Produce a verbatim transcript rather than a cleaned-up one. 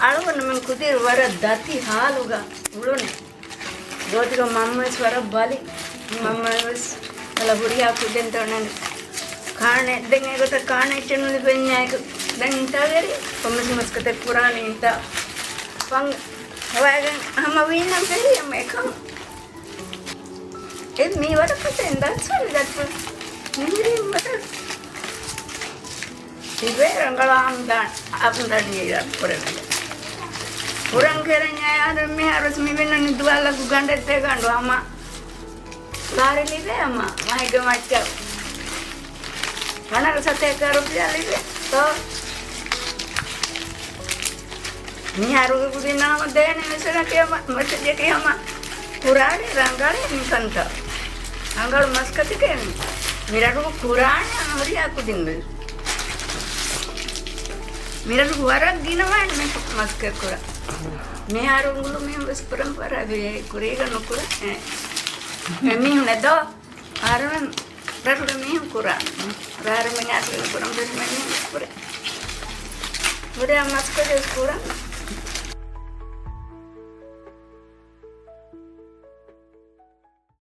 އަޅުގަނޑުމެން ކުދިރި ވަރަށް ދަތި ހާލުގަ އުޅުނީ. ގޯތިގަ މަންމަވެސް ވަރަށް ބަލި. މަންމަވެސް އަލަ ހުރިހާ ކުދިންތައް ނަން ކާނެ. ދެން އެގޮތަށް ކާނެ އެއްޗެއް ނުލިބެންޏާއެކު ދެން ތަވެރި ކޮންމެސް މަސައްކަތެއް ކުރާނީ އިންތާ ފަން ހޮވާގެން ހަމަ ވީނަން ފެހި އެކަން. އެ މީ ވަރަކަށް ދަސްވަން ދަސްވަން މިހިރީ މަތަ ތިބޭ ރަނގަޅާ އަމްދާން އަމްދާނީ ކުރެވެ. ކުރަން ކެރެންޏާ އަދަ މިހާރުސް މި މިންނަން ދުވާލަކު ގަނޑެއް ދޭ ގަނޑު ހަމަ ލާރި ލިބޭ ހަމަ މަހެއްގެ މައްޗަށް. ފަނަރަ ސަތޭކަ ރުފިޔާ ލިބޭ. ތޯ މިހާރުގެ ކުދިންނަށް ހަމަ ދޭނެ މެސެޖަކީ ހަމަ، މެސެޖަކީ ހަމަ ކުރާނީ ރަނގަޅޭ މިކަންތައް. ރަނގަޅު މަސައްކަތެކޭ މި. މިރަށުގަ ކުރާނެ ހަމަ ހުރިހާ ކުދިން ވެސް. މިރަށުގަ ވަރަށް ގިނަވާނެ މި މަސައްކަތް ކުރާ. މިހާރު އުނގުލު މީހުން ވެސް ކުރަން ފަރާ ކުރީގަ ނުކުރާ. އެ، އެ މީހުން އެދޯ. އަހަރެމެން ރަށުގެ މީހުން ކުރާ. އަހަރެމެން އަސްލު ކުރަން ބެހޭ މީހުން ކުރޭ. ހުރިހާ މަސައްކަތެއް ކުރަން.